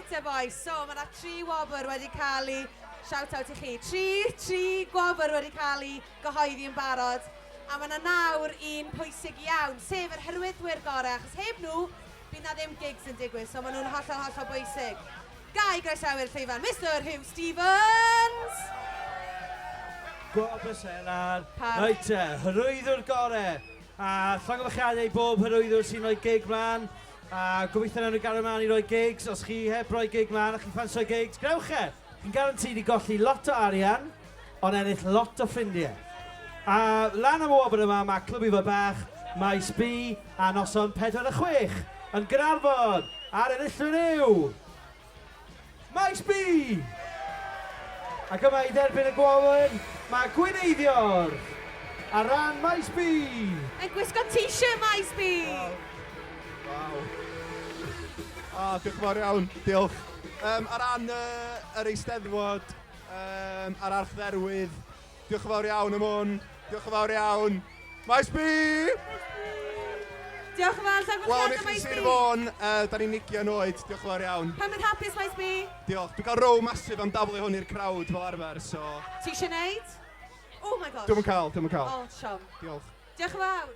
Reit te bois, so mae yna tri wobr wedi cael ei shout out i chi. Tri gwobr wedi cael ei gyhoeddi yn barod. A mae yna nawr un pwysig iawn, sef yr hyrwyddwyr gorau, achos heb nhw, bydd na ddim gigs yn digwydd, so maen nhw'n hollol, hollol bwysig. Ga i groesawu'r llwyfan, Mr Huw Stephens! Gwobr Selar. Parch. Reit te, hyrwyddwr gore. A llongyfarchiadau i bob hyrwyddwr sy'n rhoi gig mlaen. A gobeithio nawn nhw gario mlaen i roi gigs. Os chi heb roi gig mlaen a chi'n ffansio gigs, gwnewch e! Chi'n guaranteed i golli lot o arian, ond ennill lot o ffrindiau. A lan am y wobr yma mae Clwb Ifor Bach, Maes B a noson 4 a 6 yn Gaernarfon. A'r enillwyr yw Maes B! Ac yma i dderbyn y gwobr mae Gwyn Eiddior ar ran Maes B! Yn gwisgo t-shirt Maes B! Waw. Ah, diolch yn fawr iawn. Diolch. Ar ran yr Eisteddfod, a'r Archdderwydd, diolch yn fawr iawn am hwn. Diolch yn fawr iawn. Maes B! Diolch yn fawr, Wel, llongyfarchiadau i chi Maes Sir B! Fôn, da ni'n 20 oed. Diolch yn fawr iawn. Pan yn hapus, Maes B? Diolch. Dwi'n cael row massive am daflu hwn i'r crowd fel arfer, so Ti eisiau neud? Oh my gosh. Dwi'm yn cael, dwi'm yn cael. Oh, siom. Diolch. Diolch yn fawr.